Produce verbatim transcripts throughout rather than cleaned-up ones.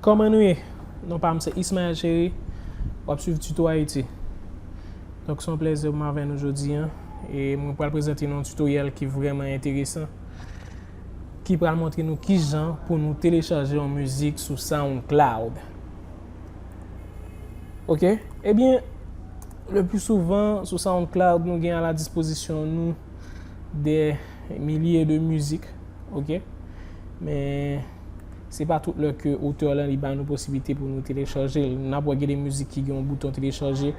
Kòman nou ye? Non pa m se Ismaël Chéry, w ap swiv Tuto Haïti. Donk se yon plèzi pou m avè nou jodi a, e mwen pral prezante nou yon tutoriel ki vrèman enteresan, ki pral montre nou kijan pou nou telechaje yon mizik sou SoundCloud. Ok? Ebyen, le pli souvan sou SoundCloud nou gen a la dispozisyon nou de milye de mizik, ok? Men se pa tout lè ke otè lan li ba nou posiblite pou nou telechaje l. N ap wè gen de mizik ki gen yon bouton telechaje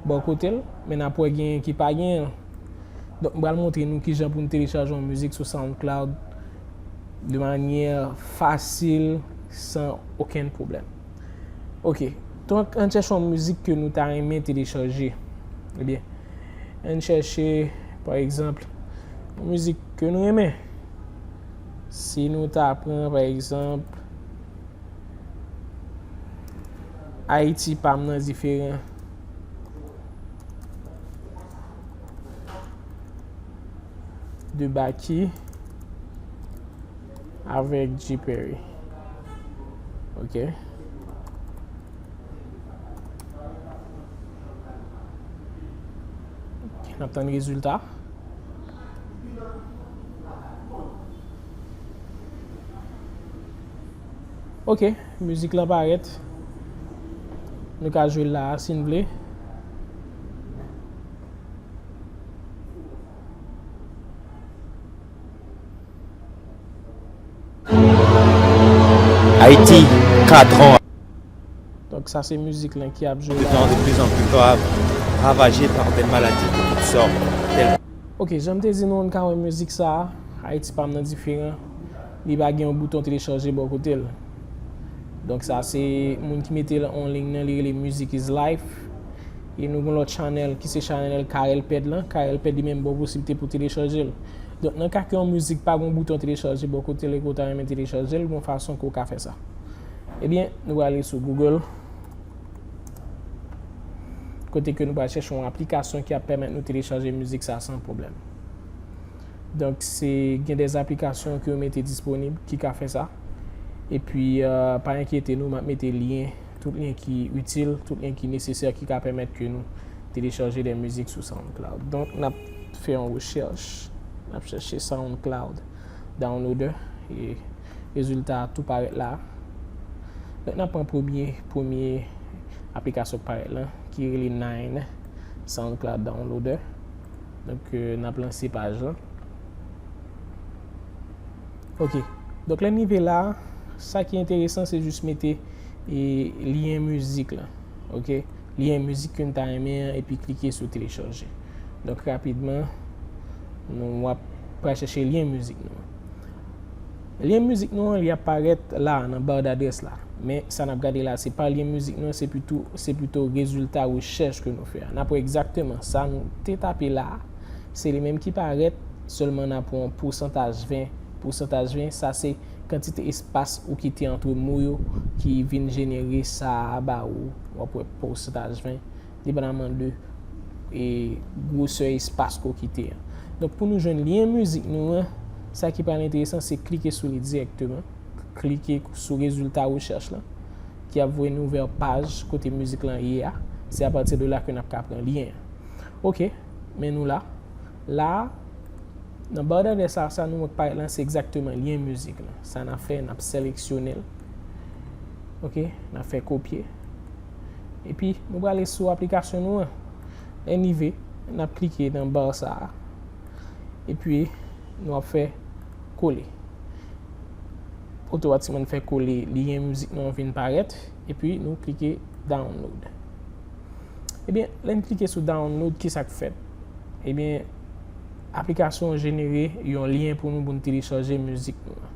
bò kote l, men n ap wè genyen ki pa genyen l. Donk m pral montre nou kijan pou nou telechaje yon mizik sou SoundCloud de manyè fasil, san okenn pwoblèm. Ok, donk ann chèche yon mizik ke nou ta renmen telechaje. Ebyen, ann chèche pa egzanp yon mizik ke nou renmen. Si nou ta pran pa egzanp Ayiti pa m nan diferan de Baky avèk J Perry. Ok. N ap tann rezilta. Ok, mizik lan parèt. Nou ka jwe l la a si n vle. Haïti, quatre ans. Donk sa se mizik lan ki ap jwe la. De plus en plus graves, ravagé par des maladies de toutes sortes, telles Ok, jan m te di nou, n ka wè mizik sa a, Ayiti pa m nan diferan, li pa gen yon bouton telechaje bò kote l. Donk sa se moun ki mete l anliy nan, li rele Music is Life. E nou gen lòt chanèl ki se chanèl Carel Ped lan. Carel Ped li menm ba w posiblite pou telechaje l. Donk nan ka ke yon mizik pa gen yon bouton telechaje bò kote l e ke w ta renmen telechaje l, gen yon fason ke w ka fè sa. Ebyen, nou prale sou Google. Kote ke nou pral chèche yon aplikasyon ki ap pèmèt nou telechaje mizik sa san pwoblèm. Donk se gen de aplikasyon ke yo mete disponib ki ka fè sa. Epi pa enkyete nou, m ap mete lyen, tout lyen ki itil, tout lyen ki nesesè ki ka pèmèt ke nou telechaje de mizik sou SoundCloud. Donk n ap fè yon rechèch, n ap chèche SoundCloud Downloader e rezilta a tou parèt la. Donk n ap pran premye, premye aplikasyon k parèt lan ki rele Nine SoundCloud Downloader. Donk n ap lanse paj lan. Ok. Donk lè n rive la, sa ki enteresan se jis mete lyen mizik lan. Ok. Lyen mizik ke n ta renmen an epi klike sou telechaje. Donk rapidman nou ap pral chèche lyen mizik nou an. Lyen mizik nou an li ap parèt la nan bar d'adresse la. Men sa n ap gade la se pa lyen mizik nou an, se pito, se pito rezilta rechèch ke nou fè a. N ap wè egzakteman sa nou te tape la a, se li menm ki parèt, sèlman n ap wè yon pousantaj ven. Pousantaj ven sa se kantite espas ou kite antre mo yo ki vin jenere sa a ba ou. W ap wè pousantaj ven depandaman de e gwosè espas ke w kite an. Donk pou nou jwenn lyen mizik nou an, sa ki pral enteresan se klike sou li dirèkteman. Klike sou rezilta rechèch lan ki ap voye nou vè paj kote mizik lan ye a. Se apati de la ke n ap ka pran lyen an. Ok, men nou la. La a, nan bar d'adresse sa, sa nou wè k parèt lan se egzakteman lyen mizik lan. Sa n ap fè, n ap seleksyone l. Ok, n ap fè kopye. Epi nou prale sou aplikasyon nou an. Lè n rive, n ap klike nan bar sa a. Epi nou ap fè kole. Otomatikman n fè kole lyen mizik nou an vin parèt. Epi nou klike download. Ebyen, lè n klike sou download, kisa k fèt? Ebyen, aplikasyon an jenere yon lyen pou nou, pou n telechaje mizik nou an.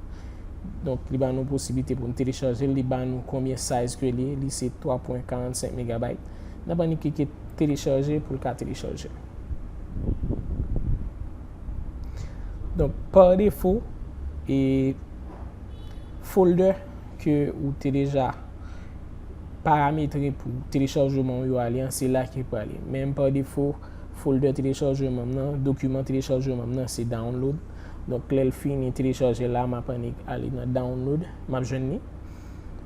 Donk li ba nou posiblite pou n telechaje l, li ba nou konbyen size ke li ye, li se twa pwen karannsenk megabayt. N ap annik klike telechaje pou l ka telechaje. Donk pa defo, e folder ke ou te deja parametre pou telechajman w yo ale an, se la ke li prale. Men pa defo, folder telechajman m nan, dokiman telechajman m nan se download. Donk lè l fini telechaje la, m ap annik ale nan download, m ap jwenn li.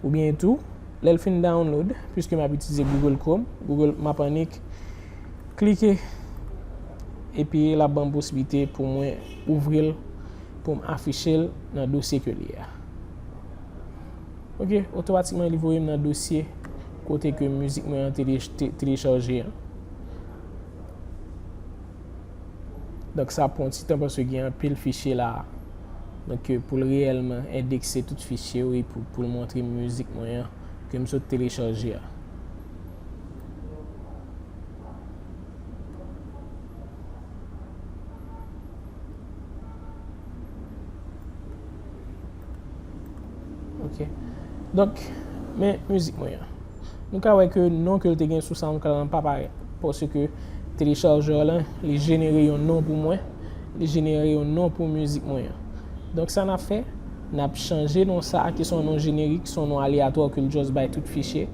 Oubyen tou, lè l fin download, piske m ap itilize Google Chrome, Google, m ap annik klike, epi l ap ban m posiblite pou mwen ouvri l, pou m afiche l nan dosye ke l ye a. Ok, otomatikman li voye m nan dosye kote ke mizik mwen an tele-, te-, telechaje an. Donk sa pran ti tan paske gen anpil fichye la. Donk pou l reyèlman endekse tout fichye yo e pou, pou l montre m mizik mwen an ke m sot telechaje a. Ok. Donk, men mizik mwen an. Nou ka wè ke non ke l te gen sou SoundCloud lan pa parèt. Paske telechajè lan, li jenere yon non pou mwen. Li jenere yon non pou mizik mwen an. Donk, sa n ap fè, n ap chanje non sa a ki se yon non jenerik, se yon non aleyatwa ke l just bay tout fichye.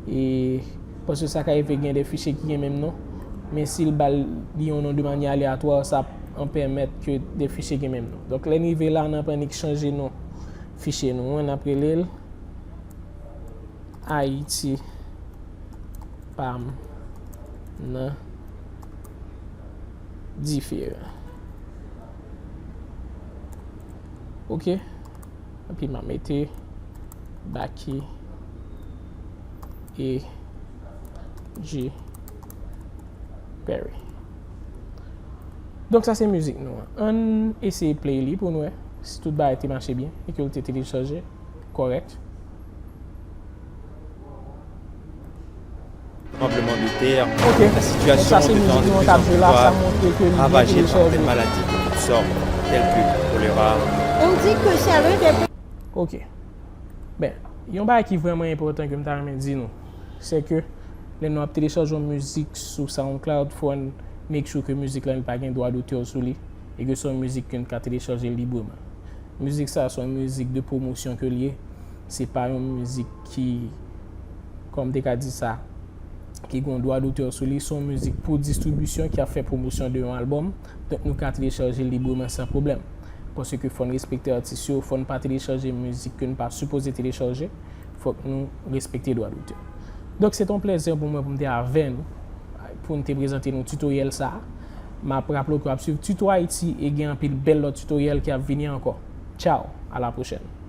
E, paske sa ka rive gen de fichye ki gen menm non. Men si l ba l li yon non de manyè aleyatwa, sa ap pèmèt ke de fichye gen menm non. Donk, lè n rive la, n ap annik chanje non fichye nou an, n ap rele l Ayiti pa m nan diferan. Ok. Epi m a mete Baky e G Perry. Donk sa se mizik nou an. Ann eseye play li pou n wè si tout bagay te mache byen e ke l te telechaje kòrèk. Tranbleman de tè, la sitiyasyon de tan de pli an pli grav, ravaje pa anpil maladi de tout sòt, tèl ke kolera. On dit que c'est à l'œil des Ok. Ben, yon bagay ki vrèman enpòtan ke m ta renmen di nou, se ke lè nou ap telechaje yon mizik sou SoundCloud, fò n make sure ke mizik lan li pa gen dwa dotè sou li e ke se yon mizik ke n ka telechaje libreman. Mizik sa a se yon mizik de pwomosyon ke l ye. Se pa yon mizik ki, kòman m te ka di sa, ki gen dwa dotè sou li, se yon mizik pou distribisyon ki ap fè pwomosyon de yon albòm. Donk nou ka telechaje l libreman san pwoblèm. Paske fò n respekte atis yo, fò n pa telechaje mizik ke n pa sipoze telechaje, fòk nou respekte dwa dotè. Donk se te yon plèzi pou mwen pou m te avè nou, pou n te prezante nou titoryèl sa a. M ap raple w ke w ap swiv Tuto Haïti e gen anpil bèl lòt titoryèl ki ap vini ankò. Tchao, à la prochaine.